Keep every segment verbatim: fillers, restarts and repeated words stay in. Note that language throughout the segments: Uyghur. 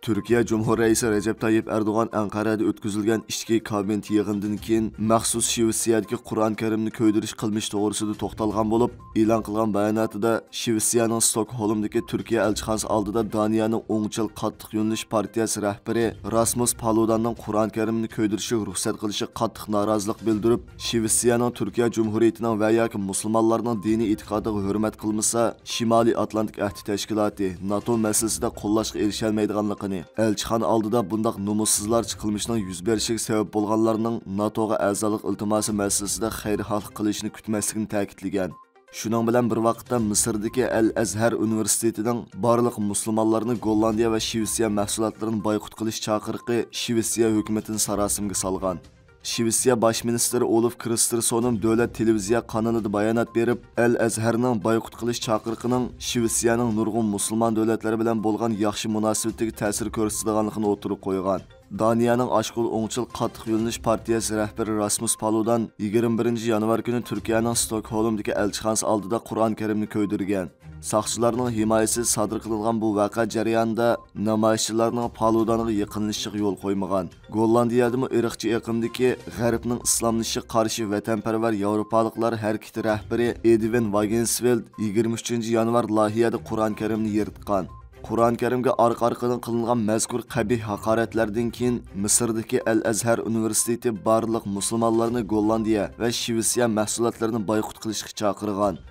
تۈركىيە جۇمھۇر رەئىسى رەجەپ تايىپ ئەردوغان ئەنقەرەدە ئۆتكۈزۈلگەن ئىچكى كابىنېت يىغىنىدىن كېيىن مەخسۇس شىۋېتسىيەدىكى قۇرئان كەرىمنى كۆيدۈرۈش قىلمىشى توغرىسىدا توختالغان بولۇپ، ئېلان قىلغان باياناتىدا شىۋېتسىيەنىڭ ستوكھولمدىكى تۈركىيە ئەلچىخانىسى ئالدىدا دانىيەنىڭ ئوڭچىل قاتتىق يۆنىلىش پارتىيەسى رەھبىرى راسمۇس پالۇداننىڭ قۇرئان كەرىمنى كۆيدۈرۈشىگە رۇخسەت قىلىشىغا قاتتىق نارازىلىق بىلدۈرۈپ، شىۋېتسىيەنىڭ تۈركىيە جۇمھۇرىيىتىنىڭ ۋە ياكى مۇسۇلمانلارنىڭ دىنىي ئېتىقادىغا ھۆرمەت قىلمىسا، شىمالىي ئاتلانتىك ئەھدى تەشكىلاتى، ناتو مەسىلىسىدە قوللاشقا ئېرىشەلمەيدىغانلىقىنى، ئەلچىخانا ئالدىدا بۇنداق نومۇسسىزلارچە قىلمىشنىڭ يۈز بېرىشىگە سەۋەب بولغانلارنىڭ ناتوغا ئەزالىق ئىلتىماسى مەسىلىسىدە خەيرىخاھلىق قىلىشىنى كۈتمەسلىكىنى تەكىتلىگەن. شۇنىڭ بىلەن بىر ۋاقىتتا، مىسىردىكى ئەل ئەزھەر ئۇنىۋېرسىتېتىنىڭ بارلىق مۇسۇلمانلارنى گوللاندىيە ۋە شىۋېتسىيە مەھسۇلاتلىرىنى بايقۇت قىلىش چاقىرىقى شىۋېتسىيە ھۆكۈمىتىنى ساراسىمىگە سالغان. شىۋېتسىيە باش مىنىستىرى ئولىف كرىستېرسونۇم دۆلەت تېلېۋىزىيە قانىلىدا بايانات بېرىپ، ئەل ئەزھەرنىڭ بايقۇت قىلىش چاقىرىقىنىڭ شىۋېتسىيەنىڭ نۇرغۇن مۇسۇلمان دۆلەتلەر بىلەن بولغان ياخشى مۇناسىۋىتىگە تەسىر كۆرسىتىدىغانلىقىنى ئوتتۇرىغا قويغان. دانىيەنىڭ ئاشقول ئوڭچىل قاتتىق يۆنىلىش پارتىيەسى رەھبىرى راسمۇس پالۇدان يىگىرمە بىرىنچى يانۋار كۈنى تۈركىيەنىڭ ستوكھولمدىكى ئەلچىخانىسى ئالدىدا قۇرئان كەرىمنى كۆيدۈرگەن. ساقچىلارنىڭ ھىمايىسىدە سادىر قىلىنغان بۇ ۋەقە جەريانىدا نامايىشچىلارنىڭ پالۇدانغا يېقىنلىشىشىغا يول قويمىغان. گوللاندىيەدىمۇ ئىرقچى ئېقىمدىكى غەربنىڭ ئىسلاملىشىشىغا قارشى ۋەتەنپەرۋەر ياۋروپالىقلار ھەرىكىتى رەھبىرى ئېدۋىن ۋاگېنسفېلد يىگىرمە ئۈچىنچى يانۋار لايىھەدە قۇرئان كەرىمنى يىرتقان. قۇرئان كەرىمگە ئارقا-ئارقىدىن قىلىنغان مەزكۇر قەبىھ ھاقارەتلەردىن كېيىن، مىسىردىكى ئەل ئەزھەر ئۇنىۋېرسىتېتى بارلىق مۇسۇلمانلارنى گوللاندىيە ۋە شىۋېتسىيە مەھسۇلاتلىرىنى بايقۇت قىلىشقا چاقىرغان.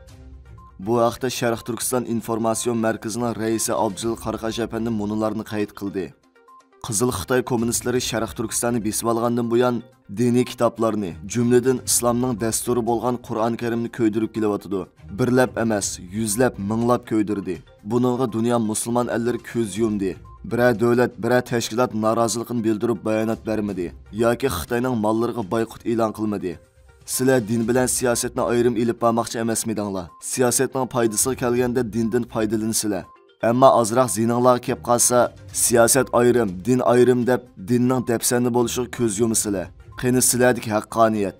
بۇ ھەقتە شەرق تۈركىستان ئىنفورماتسىيون مەركىزىنىڭ رەئىسى ئابدۇجېلىل قاراقاش ئەپەندى مۇنۇلارنى قەيت قىلدى. قىزىل خىتاي كوممۇنىستلىرى شەرق تۈركىستاننى بېسىۋالغاندىن بۇيان، دىنىي كىتابلارنى، جۈملىدىن ئىسلامنىڭ دەستۇرى بولغان قۇرئان كەرىمنى كۆيدۈرۈپ كېلىۋاتىدۇ. بىرلەپ ئەمەس، يۈزلەپ، مىڭلاپ كۆيدۈردى. بۇنىڭغا دۇنيا مۇسۇلمان ئەللىرى كۆز يۇمدى. بىرەر دۆلەت، بىرەر تەشكىلات نارازىلىقىنى بىلدۈرۈپ بايانات بەرمىدى ياكى خىتاينىڭ ماللىرىغا بايقۇت ئېلان قىلمىدى. سىلەر دىن بىلەن سىياسەتنى ئايرىم ئېلىپ بارماقچى ئەمەسمىدىڭلار؟ سىياسەتنىڭ پايدىسىغا كەلگەندە دىندىن پايدىلىنىسىلەر. ئەمما ئازراق زېھنىڭلارغا كەپ قالسا، سىياسەت ئايرىم، دىن ئايرىم دەپ، دىننىڭ دەپسەندە بولۇشىغا كۆز يۇمىسىلەر. قېنى سىلەردىكى ھەققانىيەت؟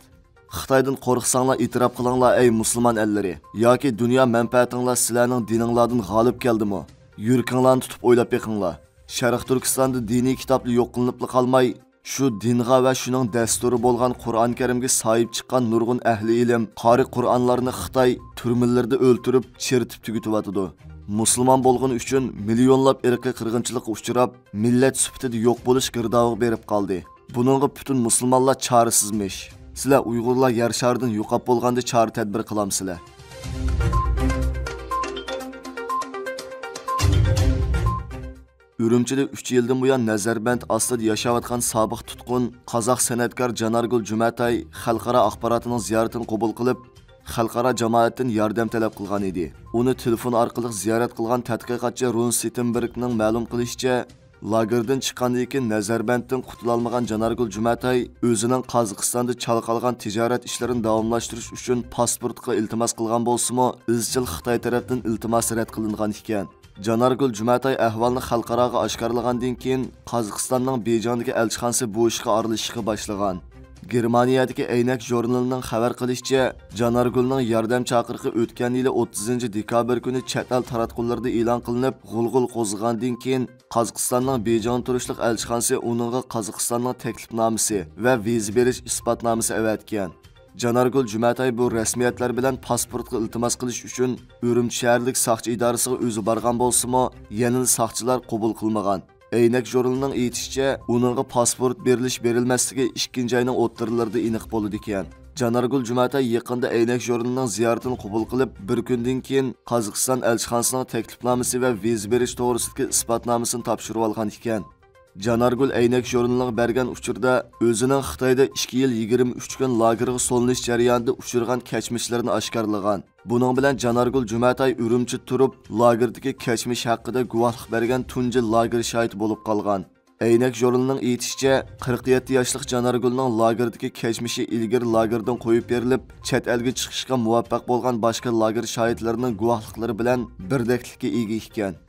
خىتايدىن قورقساڭلار ئېتىراپ قىلىڭلار، ئەي مۇسۇلمان ئەللىرى! ياكى دۇنيا مەنپەئەتىڭلار سىلەرنىڭ دىنىڭلاردىن غالىب كەلدىمۇ؟ يۈرىكىڭلارنى تۇتۇپ ئويلاپ بېقىڭلار. شەرق تۈركىستاندا دىنىي كىتابلا يوق قىلىنىپلا قالماي، شۇ دىنغا ۋە شۇنىڭ دەستۇرى بولغان قۇرئان كەرىمگە ساھىب چىققان نۇرغۇن ئەھلى ئىلىم، قارى قۇرئانلارنى خىتاي تۈرمىلىرىدە ئۆلتۈرۈپ، چىرىتىپ تۈگىتىۋاتىدۇ. مۇسۇلمان بولغىنى ئۈچۈن مىليونلاپ ئىرقىي قىرغىنچىلىققا ئۇچراپ، مىللەت سۈپىتىدە يوق بولۇش گىردابىغا بېرىپ قالدى. بۇنىڭغا پۈتۈن مۇسۇلمانلار چارىسىزمىش. سىلەر ئۇيغۇرلار يەر شارىدىن يوقاپ بولغاندا چارە تەدبىر قىلامسىلەر؟ ئۈرۈمچىدە ئۈچ يىلدىن بۇيان نەزەربەند ئاستىدا ياشاۋاتقان سابىق تۇتقۇن قازاق سەنئەتكار جانارگۈل جۈمەتاي خەلقئارا ئاخباراتىنىڭ زىيارىتىنى قوبۇل قىلىپ، خەلقئارا جامائەتتىن ياردەم تەلەپ قىلغان ئىدى. ئۇنى تېلېفون ئارقىلىق زىيارەت قىلغان تەتقىقاتچى رون سىتېنبېرگنىڭ مەلۇم قىلىشىچە، لاگېردىن چىققاندىن كېيىن نەزەربەندتىن قۇتۇلالمىغان جانارگۈل جۈمەتاي ئۆزىنىڭ قازاقىستاندا چالا قالغان تىجارەت ئىشلىرىنى داۋاملاشتۇرۇش ئۈچۈن پاسپورتقا ئىلتىماس قىلغان بولسىمۇ، ئىزچىل خىتاي تەرەپتىن ئىلتىماسى رەت قىلىنغان ئىكەن. جانارگۈل جۈمەتاي ئەھۋالنى خەلقئاراغا ئاشكارىلىغاندىن كېيىن، قازاقىستاننىڭ بېيجىڭدىكى ئەلچىخانىسى بۇ ئىشقا ئارىلىشىشقا باشلىغان. گېرمانىيەدىكى ئەينەك ژۇرنىلىنىڭ خەۋەر قىلىشىچە، جانارگۈلنىڭ ياردەم چاقىرىقى ئۆتكەن يىلى ئوتتۇزىنچى دېكابىر كۈنى چەت ئەل تاراتقۇلىرىدا ئېلان قىلىنىپ، غۇلغۇلا قوزغىغاندىن كېيىن، قازاقىستاننىڭ بېيجىڭدا تۇرۇشلۇق ئەلچىخانىسى ئۇنىڭغا قازاقىستاننىڭ تەكلىپنامىسى ۋە ۋىزا بېرىش ئىسپاتنامىسى ئەۋەتكەن. جانارگۈل جۈمەتاي بۇ رەسمىيەتلەر بىلەن پاسپورتقا ئىلتىماس قىلىش ئۈچۈن ئۈرۈمچى شەھەرلىك ساقچى ئىدارىسىغا ئۆزى بارغان بولسىمۇ، يەنىلا ساقچىلار قوبۇل قىلمىغان. ئەينەك ژۇرنىلىنىڭ ئېيتىشىچە، ئۇنىڭغا پاسپورت بېرىلىش-بېرىلمەسلىكى ئىككىنچى ئاينىڭ ئوتتۇرىلىرىدا ئېنىق بولىدىكەن. جانارگۈل جۈمەتاي يېقىندا ئەينەك ژۇرنىلىنىڭ زىيارىتىنى قوبۇل قىلىپ، بىر كۈندىن كېيىن قازاقىستان ئەلچىخانىسىنىڭ تەكلىپنامىسى ۋە ۋىزا بېرىش توغرىسىدىكى ئىسپاتنامىسىنى تاپشۇرۇۋالغان ئىكەن. جانارگۈل ئەينەك ژۇرنىلىغا بەرگەن ئۇچۇردا، ئۆزىنىڭ خىتايدا ئىككى يىل يىگىرمە ئۈچ كۈن لاگېرغا سولىنىش جەريانىدا ئۇچرىغان كەچمىشلىرىنى ئاشكارىلىغان. بۇنىڭ بىلەن جانارگۈل جۈمەتاي ئۈرۈمچىدە تۇرۇپ، لاگېردىكى كەچمىشى ھەققىدە گۇۋاھلىق بەرگەن تۇنجى لاگېر شاھىتى بولۇپ قالغان. ئەينەك ژۇرنىلىنىڭ ئېيتىشىچە، قىرىق يەتتە ياشلىق جانارگۈلنىڭ لاگېردىكى كەچمىشى ئىلگىرى لاگېردىن قويۇپ بېرىلىپ، چەت ئەلگە چىقىشقا مۇۋەپپەق بولغان باشقا لاگېر شاھىتلىرىنىڭ گۇۋاھلىقلىرى بىلەن بىردەكلىككە ئىگە ئىكەن.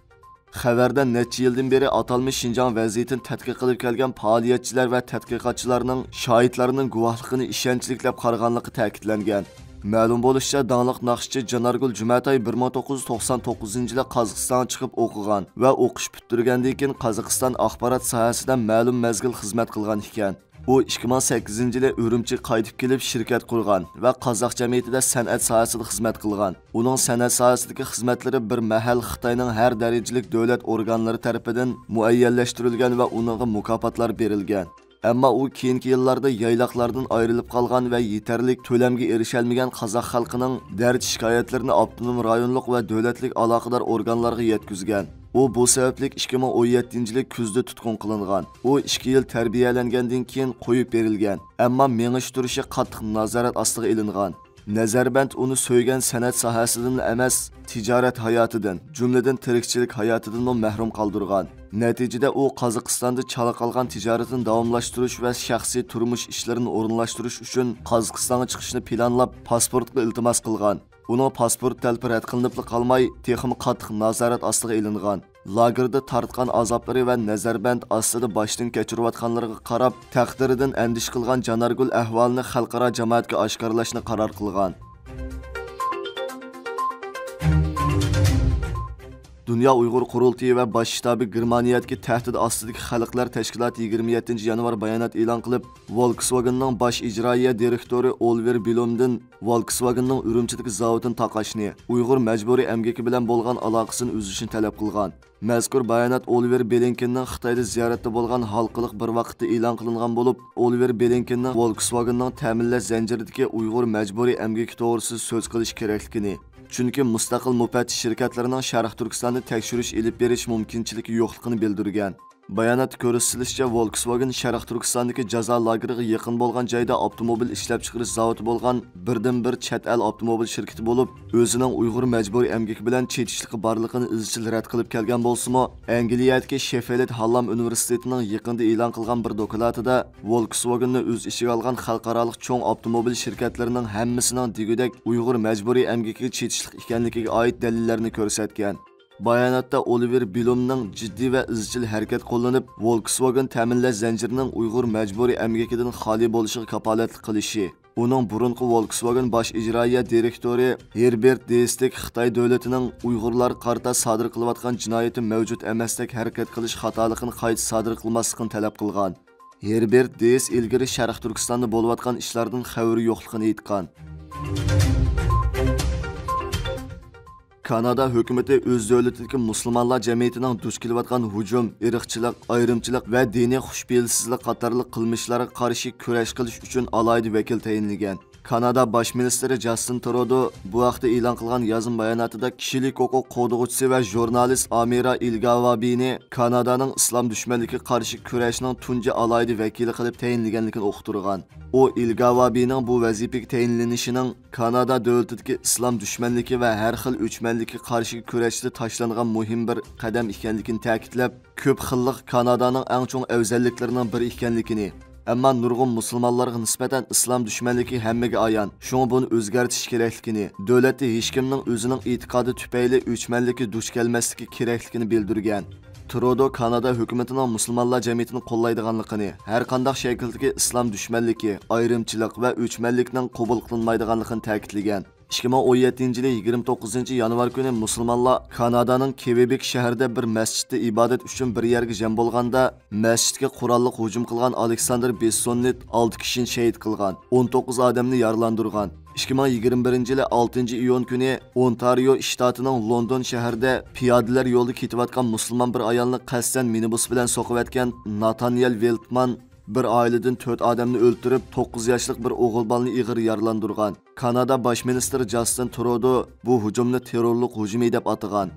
خەۋەردە نەچچە يىلدىن بېرى ئاتالمىش شىنجاڭ ۋەزىيىتىنى تەتقىق قىلىپ كەلگەن پائالىيەتچىلەر ۋە تەتقىقاتچىلارنىڭ شاھىتلارنىڭ گۇۋاھلىقىنى ئىشەنچلىك دەپ قارىغانلىقى تەكىتلەنگەن. مەلۇم بولۇشىچە، داڭلىق ناخشىچى جانارگۈل جۈمەتاي بىر مىڭ توققۇز يۈز توقسان توققۇزىنچى يىلى قازاقىستانغا چىقىپ ئوقۇغان ۋە ئوقۇش پۈتتۈرگەندىن كېيىن قازاقىستان ئاخبارات ساھەسىدە مەلۇم مەزگىل خىزمەت قىلغان ئىكەن. ئۇ ئىككى مىڭ سەككىزىنچى يىلى ئۈرۈمچىگە قايتىپ كېلىپ شىركەت قۇرغان ۋە قازاق جەمئىيىتىدە سەنئەت ساھەسىدە خىزمەت قىلغان. ئۇنىڭ سەنئەت ساھەسىدىكى خىزمەتلىرى بىر مەھەل خىتاينىڭ ھەر دەرىجىلىك دۆلەت ئورگانلىرى تەرىپىدىن مۇئەييەنلەشتۈرۈلگەن ۋە ئۇنىڭغا مۇكاپاتلار بېرىلگەن. ئەمما ئۇ كېيىنكى يىللاردا يايلاقلاردىن ئايرىلىپ قالغان ۋە يېتەرلىك تۆلەمگە ئېرىشەلمىگەن قازاق خەلقىنىڭ دەرد-شىكايەتلىرىنى ئاپتونوم رايونلۇق ۋە دۆلەتلىك ئالاقىدار ئورگانلارغا يەتكۈزگەن. ئۇ بۇ سەۋەبلىك ئىككى مىڭ ئون يەتتىنچى يىلى كۈزدە تۇتقۇن قىلىنغان. ئۇ ئىككى يىل تەربىيەلەنگەندىن كېيىن قويۇپ بېرىلگەن، ئەمما مېڭىش تۇرۇشى قاتتىق نازارەت ئاستىغا ئېلىنغان. نەزەربەند ئۇنى سۆيگەن سەنئەت ساھەسىدىنلا ئەمەس، تىجارەت ھاياتىدىن، جۈملىدىن تىرىكچىلىك ھاياتىدىنمۇ مەھرۇم قالدۇرغان. نەتىجىدە ئۇ قازاقىستاندا چالا قالغان تىجارىتىنى داۋاملاشتۇرۇش ۋە شەخسىي تۇرمۇش ئىشلىرىنى ئورۇنلاشتۇرۇش ئۈچۈن قازاقىستانغا چىقىشنى پىلانلاپ، پاسپورتقا ئىلتىماس قىلغان. ئۇنىڭ پاسپورت تەلىپى رەت قىلىنىپلا قالماي، تېخىمۇ قاتتىق نازارەت ئاستىغا ئېلىنغان. لاگېردا تارتقان ئازابلىرى ۋە نەزەربەند ئاستىدا باشتىن كەچۈرۈۋاتقانلىرىغا قاراپ، تەقدىرىدىن ئەندىشە قىلغان جانارگۈل ئەھۋالىنى خەلقئارا جامائەتكە ئاشكارىلاشنى قارار قىلغان. دۇنيا ئۇيغۇر قۇرۇلتىيى ۋە باش شتابى گېرمانىيەدىكى تەھدىت ئاستىدىكى خەلقلەر تەشكىلاتى يىگىرمە يەتتىنچى يانۋار بايانات ئېلان قىلىپ، ۋولكسۋاگېننىڭ باش ئىجرائىيە دىرېكتورى ئولىۋېر بلومدىن ۋولكسۋاگېننىڭ ئۈرۈمچىدىكى زاۋۇتىنى تاقاشنى، ئۇيغۇر مەجبۇرىي ئەمگىكى بىلەن بولغان ئالاقىسىنى ئۈزۈشنى تەلەپ قىلغان. مەزكۇر بايانات ئولىۋېر بلىنكېننىڭ خىتايدا زىيارەتتە بولغان ھالقىلىق بىر ۋاقىتتا ئېلان قىلىنغان بولۇپ، ئولىۋېر بلىنكېننىڭ ۋولكسۋاگېننىڭ تەمىنلەش زەنجىرىدىكى ئۇيغۇر مەجبۇرىي ئەمگىكى توغرىسىدا سۆز قىلىش كېرەكلىكىنى، چۈنكى مۇستەقىل مۇپەتتىش شىركەتلىرىنىڭ شەرقىي تۈركىستاندا تەكشۈرۈش ئېلىپ بېرىش مۇمكىنچىلىكى يوقلۇقىنى بىلدۈرگەن. باياناتتا كۆرسىتىلىشىچە، ۋولكسۋاگېن شەرقىي تۈركىستاندىكى جازا لاگېرىغا يېقىن بولغان جايدا ئاپتوموبىل ئىشلەپچىقىرىش زاۋۇتى بولغان بىردىنبىر چەت ئەل ئاپتوموبىل شىركىتى بولۇپ، ئۆزىنىڭ ئۇيغۇر مەجبۇرىي ئەمگىكى بىلەن چېتىشلىقى بارلىقىنى ئىزچىل رەت قىلىپ كەلگەن بولسىمۇ، ئەنگلىيەدىكى شېففىلد ھاللام ئۇنىۋېرسىتېتىنىڭ يېقىندا ئېلان قىلغان بىر دوكلاتىدا ۋولكسۋاگېننى ئۆز ئىچىگە ئالغان خەلقئارالىق چوڭ ئاپتوموبىل شىركەتلىرىنىڭ ھەممىسىنىڭ دېگۈدەك ئۇيغۇر مەجبۇرىي ئەمگىكىگە چېتىشلىق ئىكەنلىكىگە ئائىت دەلىللەرنى كۆرسەتكەن. باياناتتا ئولىۋېر بلومنىڭ جىددىي ۋە ئىزچىل ھەرىكەت قوللىنىپ، ۋولكسۋاگېن تەمىنلەش زەنجىرىنىڭ ئۇيغۇر مەجبۇرىي ئەمگىكىدىن خالىي بولۇشىغا كاپالەتلىك قىلىشى، ئۇنىڭ بۇرۇنقى ۋولكسۋاگېن باش ئىجرائىيە دىرېكتورى ھېربېرت دېيستىك خىتاي دۆلىتىنىڭ ئۇيغۇرلارغا قارىتا سادىر قىلىۋاتقان جىنايىتى مەۋجۇت ئەمەستەك ھەرىكەت قىلىش خاتالىقىنى قايتا سادىر قىلماسلىقىنى تەلەپ قىلغان. ھېربېرت دېيس ئىلگىرى شەرقىي تۈركىستاندا بولۇۋاتقان ئىشلاردىن خەۋىرى يوقلۇقىنى ئېيتقان. كانادا ھۆكۈمىتى ئۆز دۆلىتىدىكى مۇسۇلمانلار جەمئىيىتىنىڭ دۇچ كېلىۋاتقان ھۇجۇم، ئىرقچىلىق، ئايرىمچىلىق ۋە دىنىي خۇشپېلىسىزلىك قاتارلىق قىلمىشلارغا قارشى كۈرەش قىلىش ئۈچۈن ئالاھىدە ۋەكىل تەيىنلىگەن. كانادا باش مىنىستىرى جاستىن ترۇدو بۇ ھەقتە ئېلان قىلغان يازما باياناتىدا كىشىلىك ھوقۇق قوغدىغۇچىسى ۋە ژۇرنالىست ئامىرا ئىلگاۋابىنى كانادانىڭ ئىسلام دۈشمەنلىكىگە قارشى كۈرەشنىڭ تۇنجى ئالاھىدە ۋەكىلى قىلىپ تەيىنلىگەنلىكىنى ئۇقتۇرغان. ئۇ ئىلگاۋابىنىڭ بۇ ۋەزىپىگە تەيىنلىنىشىنىڭ كانادا دۆلىتىدىكى ئىسلام دۈشمەنلىكى ۋە ھەر خىل ئۆچمەنلىككە قارشى كۈرەشتە تاشلانغان مۇھىم بىر قەدەم ئىكەنلىكىنى تەكىتلەپ، كۆپ خىللىق كانادانىڭ ئەڭ چوڭ ئەۋزەللىكلىرىنىڭ بىرى ئىكەنلىكىنى، ئەمما نۇرغۇن مۇسۇلمانلارغا نىسبەتەن ئىسلام دۈشمەنلىكى ھەممىگە ئايان، شۇڭا بۇنى ئۆزگەرتىش كېرەكلىكىنى، دۆلەتتە ھېچكىمنىڭ ئۆزىنىڭ ئېتىقادى تۈپەيلى ئۆچمەنلىككە دۇچ كەلمەسلىكى كېرەكلىكىنى بىلدۈرگەن. ترودو كانادا ھۆكۈمىتىنىڭ مۇسۇلمانلار جەمئىيىتىنى قوللايدىغانلىقىنى، ھەرقانداق شەكىلدىكى ئىسلام دۈشمەنلىكى، ئايرىمچىلىق ۋە ئۆچمەنلىكنىڭ قوبۇل قىلىنمايدىغانلىقىنى تەكىتلىگەن. ئىككى مىڭ ئون يەتتىنچى يىلى يىگىرمە توققۇزىنچى يانۋار كۈنى مۇسۇلمانلار كانادانىڭ كېۋېبېك شەھىرىدە بىر مەسچىتتە ئىبادەت ئۈچۈن بىر يەرگە جەم بولغاندا، مەسچىتكە قوراللىق ھۇجۇم قىلغان ئالېكساندىر بېسسوننېت ئالتە كىشىنى شېھىت قىلغان، ئون توققۇز ئادەمنى يارىلاندۇرغان. ئىككى مىڭ يىگىرمە بىرىنچى يىلى ئالتىنچى ئىيۇن كۈنى ئونتارىو شتاتىنىڭ لوندون شەھىرىدە پىيادىلەر يولىدا كېتىۋاتقان مۇسۇلمان بىر ئايالنى قەستەن مىنىبۇس بىلەن سوقۇۋەتكەن ناتانيېل ۋېلتمان بىر ئائىلىدىن تۆت ئادەمنى ئۆلتۈرۈپ، توققۇز ياشلىق بىر ئوغۇل بالىنى ئېغىر يارىلاندۇرغان. كانادا باش مىنىستىرى جاستىن ترۇدو بۇ ھۇجۇمنى تېررورلۇق ھۇجۇمى دەپ ئاتىغان.